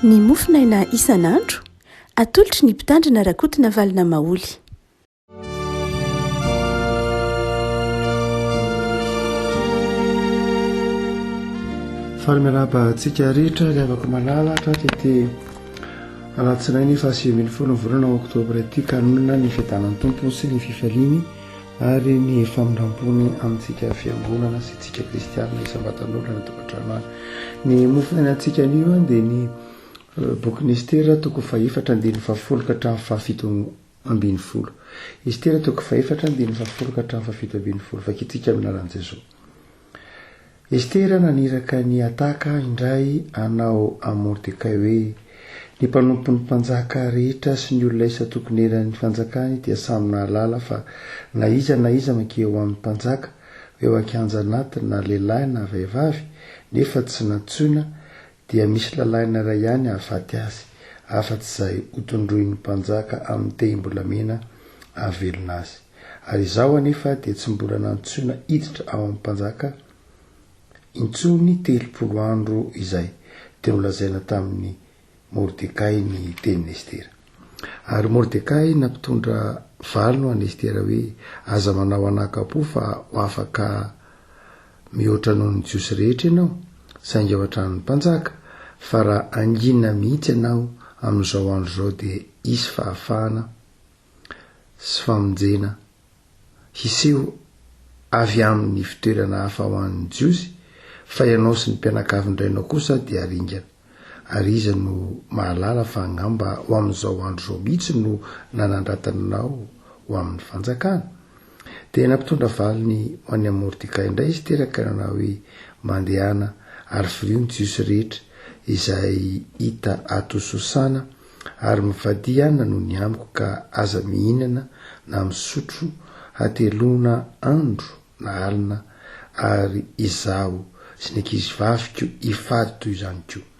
Ny mofonaina isan'andro, atolotry ny Mpitandrina Rakotonavalona Maholy. Faly miarahaba antsika rehetra ry havako malala hatratra ity alatsinainy faha 19 ny volana oktobra ity ka hanonona ny fiadanan'ny Tompo sy ny fifaliany ary ny famindrampony amintsika fiangonana sy tsika kristianina isam-batan'olona any an-tokantrano any. Ny mofonainantsika anio dia ny bokin'i Estera toko fahefatra andininy fahafolo ka hatramin'ny fahafito ambinifolo. Estera toko fahefatra andininy fahafolo ka hatramin'ny fahafito ambinifolo. Vakintsika amin'ny anaran'i Jesoa. Estera naniraka an'i Hataka indray hanao amin'i Mordekay hoe, Ny mpanompon'ny mpanjaka rehetra sy ny olona isan-tokoneran'ny fanjakany dia samy nahalala fa na iza na iza mankeo amin'ny mpanjaka eo an-kianja anatiny na lehilahy na vehivavy nefa tsy nantsoina dia misy lalàna iray ihany hahafaty azy, afa-tsy izay hotondroin'ny mpanjaka amin'ny tehim-bolamena hahavelona azy. Ary izaho anefa dia tsy mbola nantsoina hiditra ao amin'ny mpanjaka intsony 30 andro izay. Dia nolazaina tamin'i Mordekay ny tenin'i Estera. Ary Mordekay nampitondra valiny ho an'i Estera hoe, Aza manao anakam-po fa ho afaka mihoatra noho ny Jiosy rehetra ianao, saingy ao an-tranon'ny mpanjaka, fa raha hangina mihitsy ianao amin'izao andro izao dia hisy fahafahana sy famonjena hiseho avy amin'ny fitoerana hafa ho an'ny Jiosy, fa ianao sy ny mpianakavin-drainao kosa dia haringana. Ary iza no mahalala fa angamba ho amin'izao andro izao mihitsy no nanandratana anao ho amin'ny fanjakana? Dia nampitondra valiny ho an'i Mordekay indray izy teraka nanao hoe, Mandehana ary vorio ny Jiosy rehetra izay hita ato Sosana, ary mifadia hanina noho ny amiko ka aza mihinana na misotro hateloana andro na alina, ary izaho sy ny ankizivaviko hifady toy izany koa.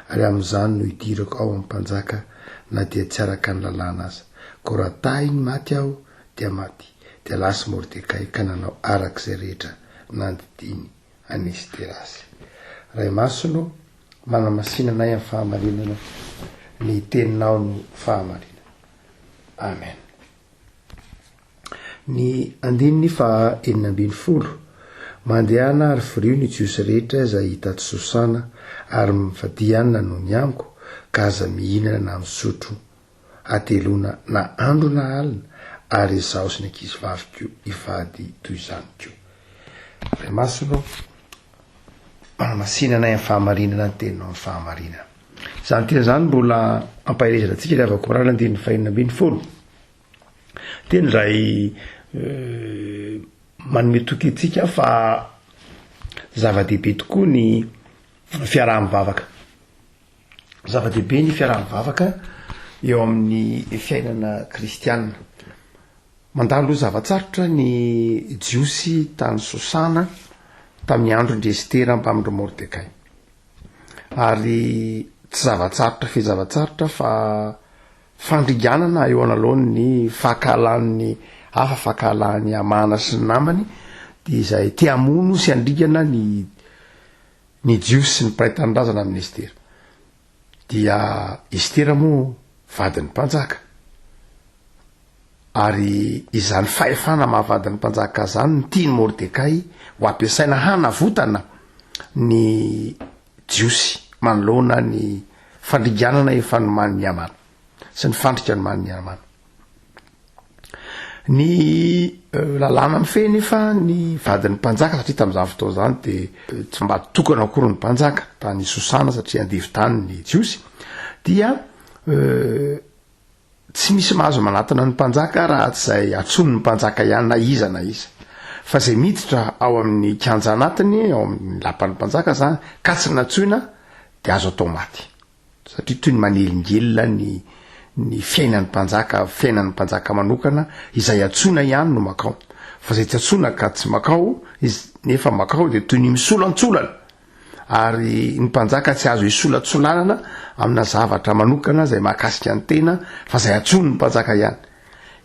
Ary amin'izany no hidirako ao amin'ny mpanjaka na dia tsy araka ny lalàna aza. Koa raha tahiny maty aho, dia maty. Dia lasa Mordekay ka nanao araka izay rehetra nandidiany an'i Estera azy. Ray Masina ô, manamasina anay amin'ny fahamarinana, ny teninao no fahamarinana. Amen. Ny andininy faha 16, Mandehana ary vorio ny Jiosy rehetra izay hita ato Sosana, ary mifadia hanina noho ny amiko, ka aza mihinana na misotro hateloana na andro na alina, ary izaho sy ny ankizivaviko hifady toy izany koa. Ray Masina ô, manamasina anay amin'ny fahamarinana ny teninao amin'ny fahamarinana. Izany teny izany mbola ampaherezana antsika ry havako marary andininy fahenina ambin'ny folo. Teny izay eh, manome toky antsika fa zava-dehibe tokoa ny fiaraha-mivavaka. Zava-dehibe ny fiaraha-mivavaka eo amin'ny fiainana kristiana. Mandalo zava-tsarotra ny Jiosy tany Sosana tamin'ny andron-dry Estera mbamin-dry Mordekay. Ary tsy zava-tsarotra fe zava-tsarotra fa fandringanana eo anoloan'ny fankahalan'ny hafa, fankahalan'i Hamana sy ny namany, dia izay te hamono sy handringana ny ny Jiosy sy ny mpiray tanindrazana amin'i Estera. Dia Estera moa vadin'ny mpanjaka. Ary izany fahefana maha vadin'ny mpanjaka izany no tian'i Mordekay ho ampiasaina hanavotana ny Jiosy manoloana ny fandringanana efa nomanin'i Hamana sy ny fandrika nomanin'i Hamana. Ny lalàna mifehy nefa ny vadin'ny mpanjaka satria tamin'izany fotoana izany dia tsy mba tokana akory ny mpanjaka tany Sosana satria andevo tany ny Jiosy dia tsy misy mahazo manatona ny mpanjaka raha tsy izay antsoin'ny mpanjaka ihany na iza na iza. Fa izay miditra ao amin'ny kianja anatiny, ao amin'ny lapan'ny mpanjaka izany, ka tsy nantsoina dia azo atao maty. Satria toy ny manelingelina ny ny fiainan'ny mpanjaka, fiainan'ny mpanjaka manokana, izay antsoina ihany no makao. Fa izay tsy antsoina ka tsy makao, izy nefa makao dia toy ny misolantsolana. Ary ny mpanjaka tsy azo isolantsolanana amina zavatra manokana izay mahakasika ny tena, fa izay antsoin'ny mpanjaka ihany.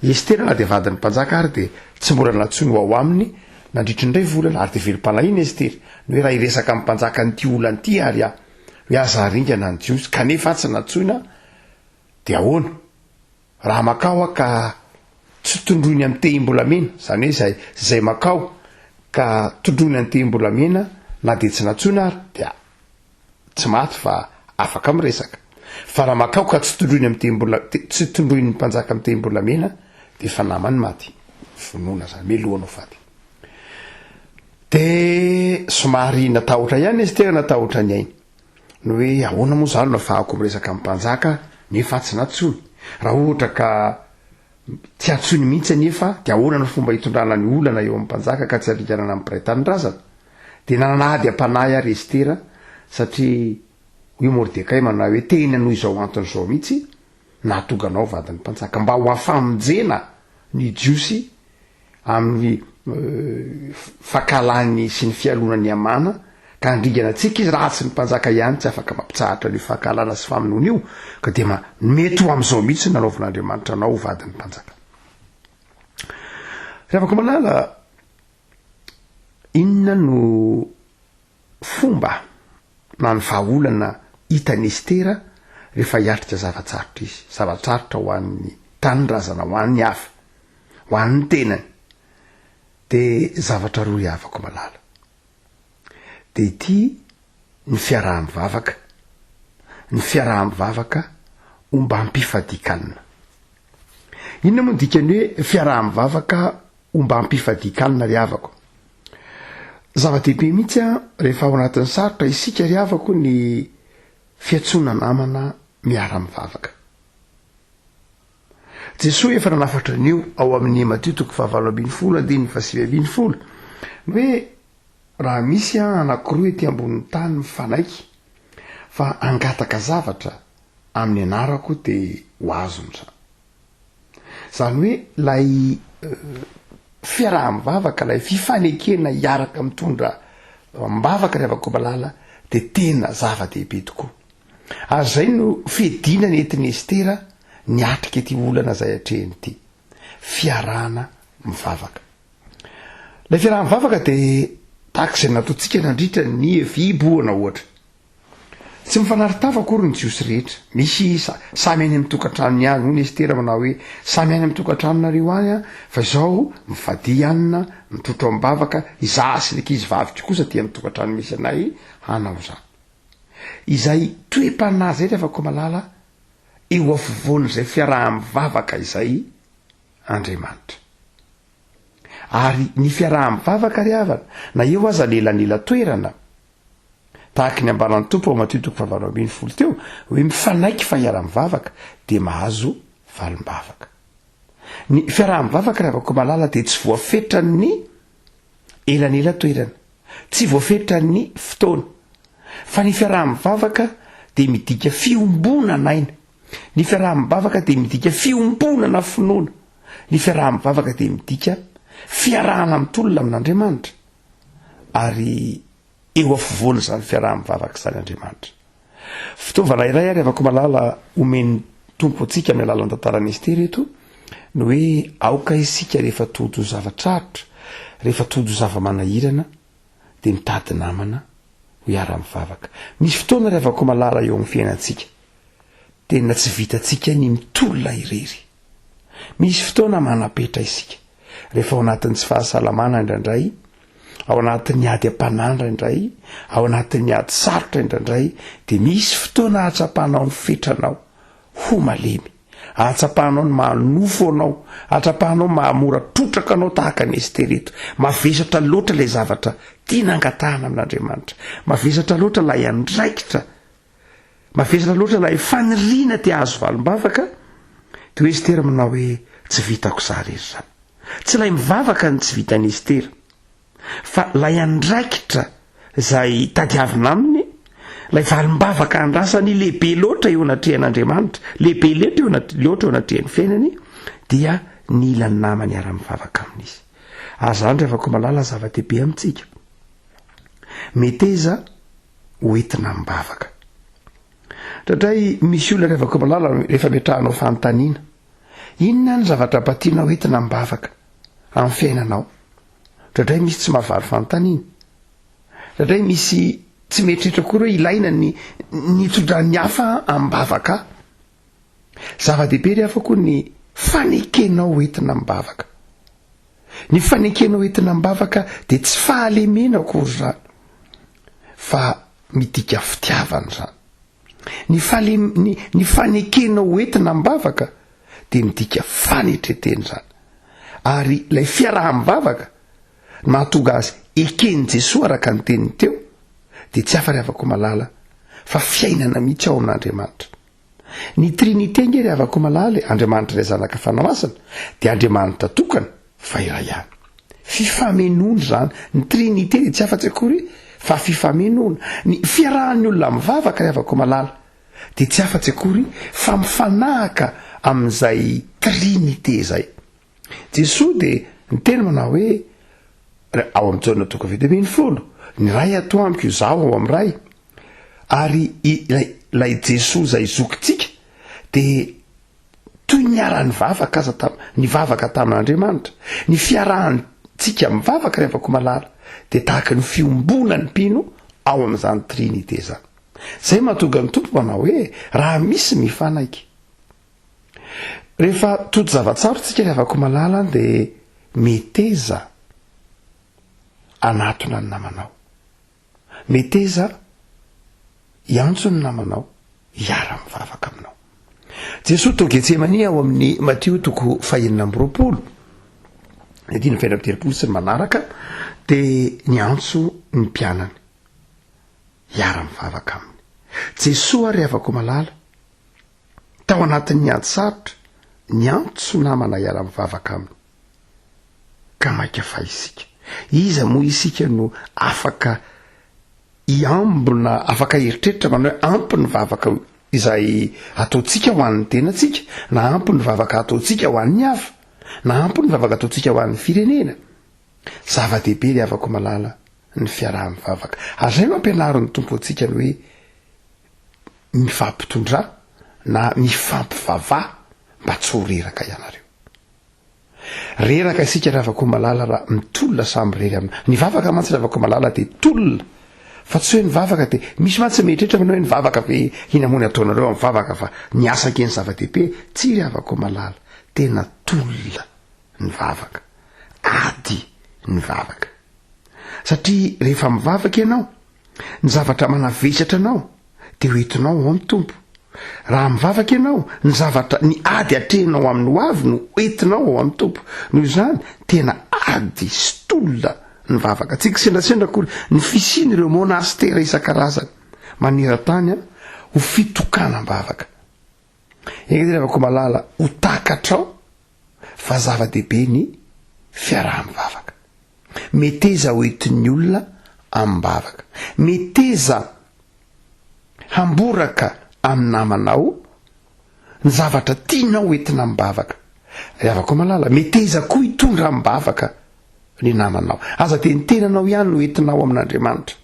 Estera na dia vadin'ny mpanjaka ary dia tsy mbola nantsoiny ho ao aminy nandritry ny iray volana, ary dia velom-panahiana Estera, ny hoe raha hiresaka amin'ny mpanjaka an'ity olana ity ary aho. Hoe aza aringana ny Jiosy, kanefa tsy nantsoina, dia ahoana? Raha makao aho ka tsy tondroiny amin'ny tehim-bolamena, izany hoe izay izay makao ka tondroiny amin'ny tehim-bolamena na dia tsy nantsoina ary dia tsy maty fa afaka miresaka. Fa raha makao ka tsy tondroiny amin'ny tehim-bola tsy tondroin'ny mpanjaka amin'ny tehim-bolamena dia efa naman'ny maty. Vonoina izany, melohana ho faty. Dia somary natahotra ihany izy, tena natahotra ny ainy. Ny hoe ahoana moa izany no afahako miresaka amin'ny mpanjaka nefa tsy nantsoiny? Raha ohatra ka tsy antsoiny mihitsy anefa dia ahoana no fomba hitondrana ny olana eo amin'ny mpanjaka ka tsy handringanana ny mpiray tanindrazana? Dia nanana ady am-panahy ary Estera satria hoy Mordekay manao hoe tena noho izao antony izao mihitsy nahatonga anao vadin'ny mpanjaka mba ho afamonjena ny Jiosy amin'ny fankahalany sy ny fialonan'i Hamana ka handringana antsika izy, raha tsy ny mpanjaka ihany tsy afaka mampitsahatra an'io fankahalana sy famonoana io, ka dia ma, mety ho amin'izao mihitsy no nanaovan'Andriamanitra anao ho vadin'ny mpanjaka. Ry havako malala, inona no fomba na ny vahaolana hitan'i Estera rehefa hiatrika zava-tsarotra izy, zava-tsarotra ho an'ny tanindrazana, ho an'ny hafa, ho an'ny tenany, dia zavatra roa ry havako malala. Dia ity ny fiaraha-mivavaka, ny fiaraha-mivavaka ombam-pifadian-kanina. Inona moa ny dikan'ny hoe fiaraha-mivavaka ombam-pifadian-kanina ry havako? Zava-dehibe mihitsy an, rehefa ao anatin'ny sarotra isika ry havako ny fiantsoana namana miara-mivavaka. Jesoa efa nanafatra an'io ao amin'ny Matio toko fahavalo ambinifolo andininy fahasivy ambinifolo, ny hoe raha misy an anankiroa ety ambonin'ny tany mifanaiky fa hangataka zavatra amin'ny anarako dia ho azony izany. Izany hoe ilay fiaraha-mivavaka, ilay fifanekena hiaraka mitondra am-bavaka ry havako malala dia tena zava-dehibe tokoa. Ary izay no fiadiana nentin'i Estera niatrika ity olana izay atrehiny ity. Fiarahana mivavaka. Ilay fiaraha-mivavaka dia tahaka izay nataontsika nandritra ny fihibohana ohatra. Tsy mifanary tava akory ny Jiosy rehetra. Misy samy any amin'ny tokantranony any. Hoy ny Estera manao hoe, Samy any amin'ny tokantranonareo any an, fa izao mifadia hanina, mitrotro am-bavaka, izaho sy ny ankizy vaviko kosa aty amin'ny tokantrano misy anay hanao izany. Izay toe-panahy izay ry havako malala, eo afovoan'izay fiaraha-mivavaka izay Andriamanitra. Ary ny fiaraha-mivavaka ry havana, na eo aza ny elanelan-toerana, Tahaky ny ambaran'ny Tompo ao Matio toko fahavalo 18 teo, hoe mifanaiky fa hiara-mivavaka dia mahazo valim-bavaka. Ny fiaraha-mivavaka ry havako malala dia tsy voafetran'ny elanelan-toerana, tsy voafetran'ny fotoana, fa ny fiaraha-mivavaka dia midika fiombonana aina, ny fiaraha-mivavaka dia midika fiombonana finoana, ny fiaraha-mivavaka dia midika fiarahana mitolona amin'Andriamanitra ary Eo afovoan'izany fiaraha-mivavaka izany Andriamanitra. Fitaovana iray ary havako malala omen'ny Tompo antsika amin'ny alalan'ny tantaran'i Estera eto ny hoe aoka isika rehefa tojo zava-tsarotra, rehefa tojo zava-manahirana dia mitady namana ho hiara-mivavaka. Misy fotoana ry havako malala eo amin'ny fiainantsika tena tsy vitantsika ny mitolona irery. Misy fotoana manam-petra isika rehefa ao anatin'ny tsy fahasalamana indraindray, ao anatin'ny ady am-panahy indraindray, ao anatin'ny ady sarotra indraindray, dia misy fotoana ahatsapanao ny fetranao ho malemy, ahatsapanao ny maha nofo anao, ahatsapanao maha mora trotraka anao tahaka an'i Estera eto. Mavesatra loatra ilay zavatra tiana angatahana amin'Andriamanitra, mavesatra loatra ilay andraikitra, mavesatra loatra ilay faniriana te hahazo valim-bavaka, dia hoy Estera manao hoe tsy vitako za rery izany. Tsy ilay mivavaka no tsy vitan'i Estera, fa ilay andraikitra izay tadiavina aminy, ilay valim-bavaka andrasany lehibe loatra eo anatrehan'Andriamanitra, lehibe loatra eo anat-, loatra eo anatrehan'ny fiainany, dia nila ny namany hiara-mivavaka aminy izy. Ary izany ry havako malala zava-dehibe amintsika. Meteza ho entina amim-bavaka. Indraindray misy olona ry havako malala rehefa ametrahanao fanontaniana, Inona ny zavatra mba tianao entina am-bavaka amin'ny fiainanao? Indraindray misy tsy mahavaly fanontaniana. Indraindray misy Tsy mieritreritra akory hoe ilaina ny ny hitondran'ny hafa am-bavaka ahy. Zava-dehibe ry hafa koa ny fanekenao hoentina am-bavaka. Ny fanekenao hoentina am-bavaka dia tsy fahalemena akory izany, fa midika fitiavana izany. Ny fahalem- ny ny fanekenao hoentina am-bavaka dia midika fanetren-tena izany. Ary ilay fiaraha-mivavaka no mahatonga azy eken'i Jesoa araka ny teniny teo, dia tsy hafa ry havako malala fa fiainana mihitsy ao amin'Andriamanitra. Ny Trinite ange ry havako malala e, Andriamanitra Ray Zanaka Fanahy Masina, dia Andriamanitra tokana fa iray ihany. Fifamenoana izany. Ny Trinite dia tsy afa-tsy akory fa fifamenoana. Ny fiarahan'ny olona mivavaka ry havako malala dia tsy afa-tsy akory fa mifanahaka amin'izay Trinite izay. Jesoa dia niteny manao hoe, ao amin'ny Jaona toko 17, Ny Ray ato amiko, Izaho ao amin'ny Ray. Ary ilay, ilay Jesoa izay zokintsika dia toy ny niara-nivavaka aza tam, nivavaka tamin'Andriamanitra. Ny fiarahantsika mivavaka ry havako malala dia tahaka ny fiombonan'ny mpino ao amin'izany Trinite izany. Izay mahatonga ny Tompo manao hoe, raha misy mifanaiky. Rehefa tojo zava-tsarotra isika ry havako malala dia meteza hanatona ny namanao. Meteza hiantso ny namanao hiara-mivavaka aminao. Jesoa tao Getsemania ao amin'ny Matio toko fahenina amby roapolo, ny andininy fahenina amby telopolo sy ny manaraka dia niantso ny mpianany hiara-mivavaka aminy. Jesoa ry havako malala Tao anatin'ny ady sarotra, niantso namana hiara-mivavaka aminy. Ka mainka fa isika. Iza moa isika no afaka hiambina, afaka hieritreritra manao hoe ampy ny vavaka izay ataontsika ho an'ny tenantsika, na ampy ny vavaka ataontsika ho an'ny hafa, na ampy ny vavaka ataontsika ho an'ny firenena. Zava-dehibe ry havako malala ny fiaraha-mivavaka. Ary izay no ampianarin'ny Tompo antsika ny hoe Mifampitondrà na mifampivavaha mba tsy ho reraka ianareo. Reraka isika ry Ravakomalala raha mitolona samy irery amina. Ny vavaka mantsy Ravakomalala dia tolona fa tsy hoe ny vavaka dia misy mantsy mieritreritra manao hoe ny vavaka ve inona moa ny ataonareo amin'ny vavaka fa ny asa ange ny zava-dehibe. Tsia ry Ravakomalala, tena tolona ny vavaka, ady ny vavaka. Satria rehefa mivavaka ianao Ny zavatra manavesatra anao dia ho entinao ao amin'ny Tompo. Raha mivavaka ianao, ny zavatra, ny ady atrehinao amin'ny ho avy no entinao ao amin'ny Tompo. Noho izany, tena ady sy tolona ny vavaka. Tsy kisendrasendra akory ny fisian'ireo monastera isan-karazany maneran-tany ho fitokanam-bavaka. Enga anie ry havako malala ho takatrao fa zava-dehibe ny fiaraha-mivavaka. Meteza ho entin'ny olona amim-bavaka. Meteza hamboraka amin'ny namanao ny zavatra tianao ho entina amim-bavaka. Ry havako malala, meteza koa hitondra amim-bavaka ny namanao. Aza dia ny tenanao ihany no entinao amin'Andriamanitra.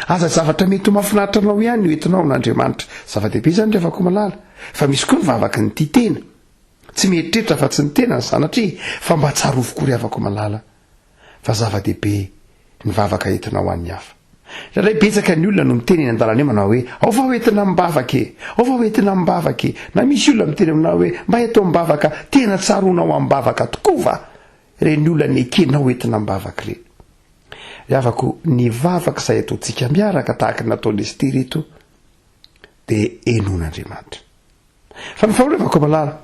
Aza zavatra mety ho mahafinaritra anao ihany no entinao amin'Andriamanitra. Zava-dehibe izany ry havako malala, fa misy koa ny vavaky ny tia tena. Tsy mieritreritra afa-tsy ny tenany sanatria fa mba tsarovy koa ry havako malala fa zava-dehibe ny vavaka entinao ho an'ny hafa. Indraindray betsaka ny olona no miteny eny an-dalana eny manao hoe ao fa ho entina amim-bavaka e! Ao fa ho entina amim-bavaka e! Na misy olona miteny aminao hoe mba ento amim-bavaka, tena tsaroanao amim-bavaka tokoa va ireny olona nekenao entina amim-bavaka ireny? Ry havako, ny vavaka izay ataontsika miaraka tahaka ny nataon'i Estera eto dia henoin'Andriamanitra. Fa ny faharoa malala,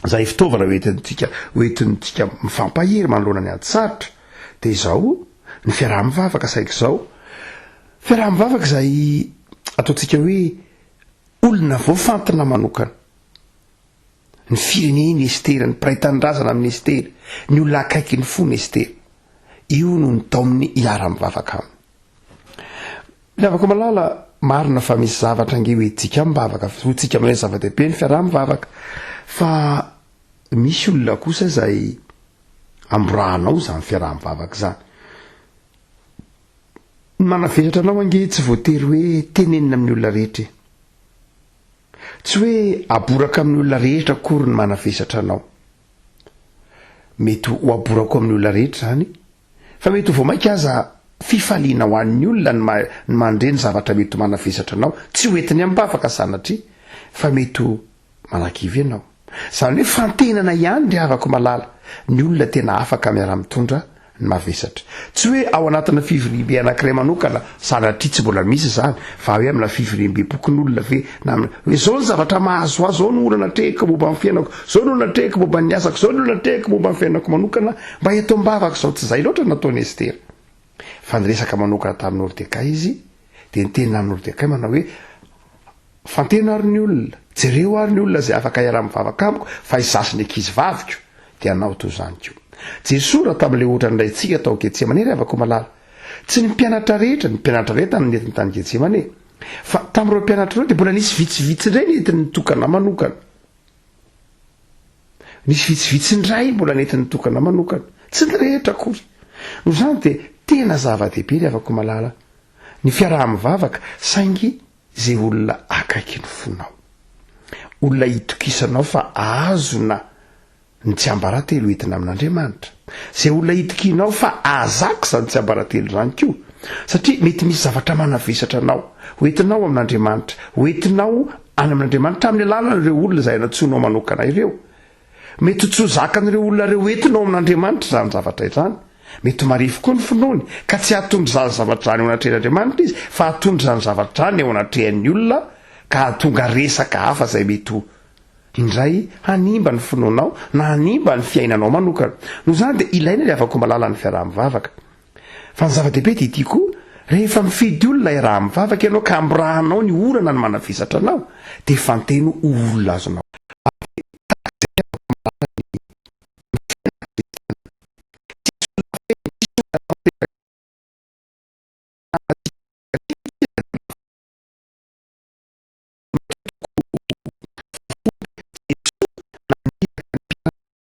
izay fitaovana hoentintsika hoentintsika mifampahery manoloana ny ady sarotra dia izao ny fiaraha-mivavaka saingy izao fiaraha-mivavaka izay ataontsika hoe olona voafantina manokana ny firenena Estera, ny mpiray tanindrazana amin'i Estera, ny olona akaiky ny fony Estera. Io no nitaominy hiara-mivavaka aminy. Ry havako malala, marina fa misy zavatra ange hoentintsika am-bavaka, hoentintsika amin'ilay zava-dehibe ny fiaraha-mivavaka, fa misy olona kosa izay amborahanao izany fiaraha-mivavaka izany. Ny manavesatra anao ange tsy voatery hoe tenenina amin'ny olona rehetra e. Tsy hoe aboraka amin'ny olona rehetra akory ny manavesatra anao. Mety ho aborako amin'ny olona rehetra izany, fa mety ho vao mainka aza. fifaliana ho an'ny olona ny ny mandre ny zavatra mety ho manavesatra anao, tsy ho entiny am-bavaka sanatria, fa mety ho manakivy ianao. Izany hoe fantenana ihany ry havako malala, ny olona tena afaka miara-mitondra ny mavesatra. Tsy hoe ao anatina fivoriambe anankiray manokana, sanatria tsy mbola misy izany, fa hoe amina fivoriambem-pokonolona ve, na amina, hoe izao ny zavatra mahazo ahy, izao no olana atrehiko momba ny fiainako, izao no olana atrehiko momba ny asako, izao no olana atrehiko momba ny fiainako manokana, mba eto am-bavaka izao. Tsy izay loatra no nataon'i Estera. Fa niresaka manokana tamin'i Mordekay izy, dia niteny tamin'i Mordekay manao hoe, Fanteno ary ny olona, jereo ary ny olona izay afaka hiara-mivavaka amiko, fa izaho sy ny ankizy vaviko dia hanao toy izany koa. Jesoa raha tamin'ilay ohatra niraintsika tao Getsemane ry havako malala, tsy ny mpianatra rehetra, ny mpianatra rehetra no nentiny tany Getsemane, fa tamin'ireo mpianatra ireo dia mbola nisy vitsivitsy indray nentiny nitokana manokana. Nisy vitsivitsy indray mbola nentiny nitokana manokana, tsy ny rehetra akory. Noho izany dia tena zava-dehibe ry havako malala ny fiaraha-mivavaka saingy Izay olona akaiky ny fonao. Olona itokisanao fa ahazona ny tsiambaratelo entina amin'Andriamanitra. Izay olona itokianao fa ahazaka izany tsiambaratelo izany koa. Satria mety misy zavatra manavesatra anao, ho entinao amin'Andriamanitra, ho entinao any amin'Andriamanitra amin'ny alalan'ireo olona izay anantsoinao manokana ireo. Mety ho tsy ho zakan'ireo olona ireo entina ao amin'Andriamanitra izany zavatra izany. Mety ho marefo koa ny finoany, ka tsy hahatondra izany zavatra izany eo anatrehan'Andriamanitra izy, fa hahatondra izany zavatra izany eo anatrehan'ny olona, ka hahatonga resaka hafa izay mety ho indray hanimba ny finoanao na hanimba ny fiainanao manokana. Noho izany dia ilaina ny havako-malala ny fiaraha-mivavaka. Fa ny zava-dehibe dia ity koa, rehefa mifidy olona iaraha-mivavaka ianao ka amborahanao ny olana ny manavesatra anao, dia fanteno ho olona azonao ary tahaka izay havako-malala ny fiainana kristiana. Tsisy olona feno, tsisy olona tanteraka. Jesoa naniraka ny mpianany.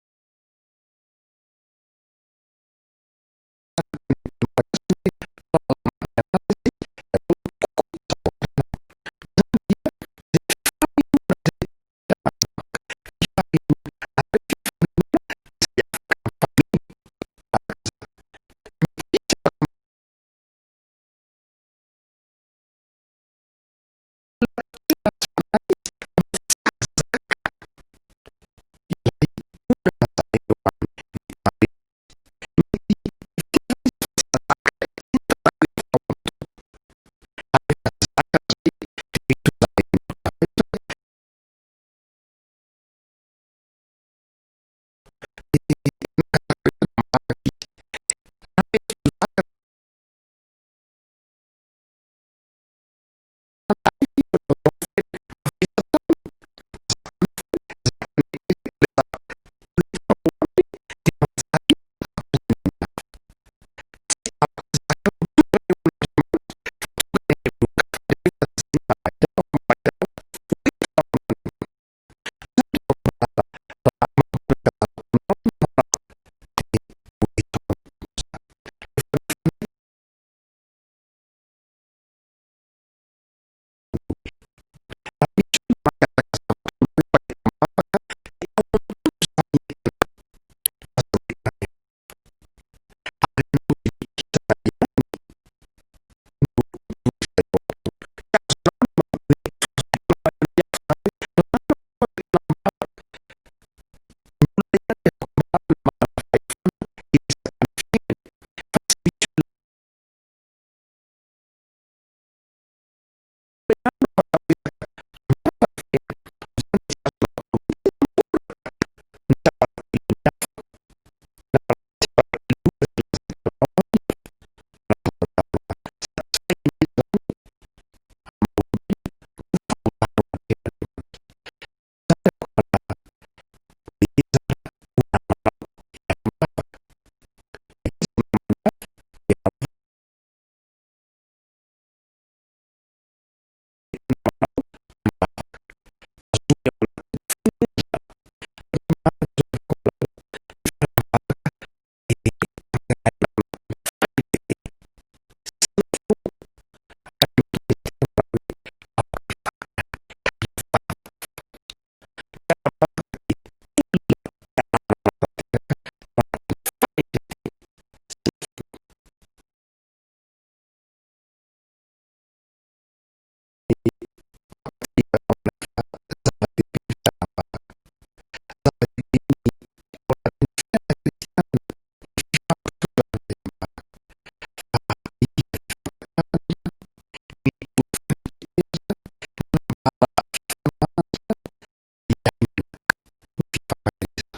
fiaraha-mivavaka. Zava-dehibe ny ao anatin'ny fiainana kristianina ny fifampitondrana am-bavaka. Fa mila fifankatiavana, mitory fanekena, manambara fanohanana, iainana ny fifankakelezana.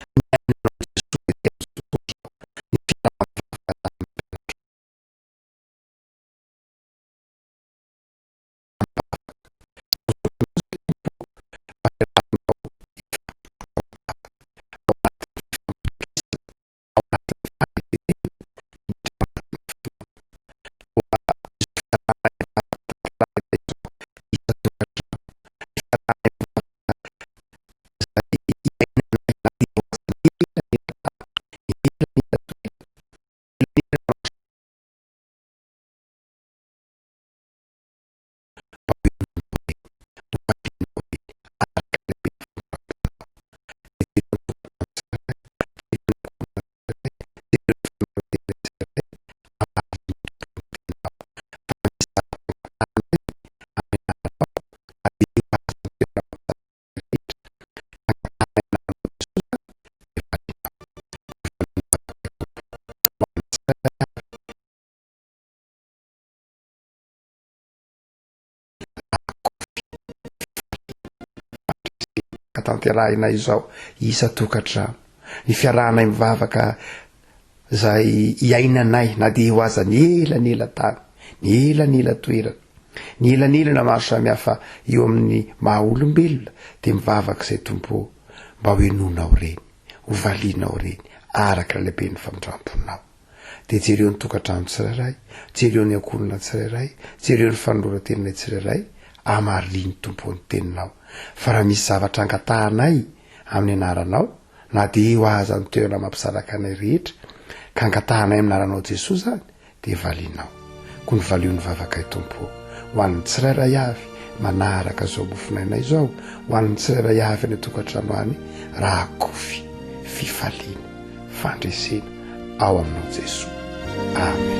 Ny ainanao Jesoa ety amin'izao tontolo izao, ny fiaraha-mivavaka tamin'ny mpianatra. Mba ho henonao re, ho valianao re, araka ny haben'ny famindram-ponao. Dia jereo ny tokantrano tsirairay, jereo ny ankohonana tsirairay, jereo ny fanoloran-tena tsirairay, amarino ny Tompo ny teninao. Fa raha misy zavatra angatahanay amin'ny anaranao, na dia eo aza ny toerana mampisaraka rehetra, ka angatahanay amin'ny anaranao Jesoa izany, dia valianao. Dia valio ny vavakay Tompo, ho an'ny tsirairay avy. Ka tanterahina izao isan-tokantrano ny fiarahanay mivavaka izay iainanay na dia eo aza ny elanelan-tany, ny elanelan-toerana, ny elanelana maro samihafa eo amin'ny maha olombelona dia mivavaka izay Tompo ô mba ho henoinao ireny, ho valianao ireny araka ilay lehiben'ny famindram-ponao. Dia jereo ny tokantrano tsirairay, jereo ny ankohonana tsirairay, jereo ny fanoloran-teninay tsirairay, amarino Tompo ny teninao. Fa raha misy zavatra angatahanay amin'ny anaranao, na dia eo aza ny toerana mampisaraka anay rehetra, ka angatahanay amin'ny anaranao Jesoa izany, dia valianao. Koa ny valio ny vavakay Tompo ô, ho an'ny tsirairay avy manaraka izao mofonaina izao, ho an'ny tsirairay avy any an-tokantrano any, rakofy fifaliana, fandresena ao aminao Jesoa. Amen.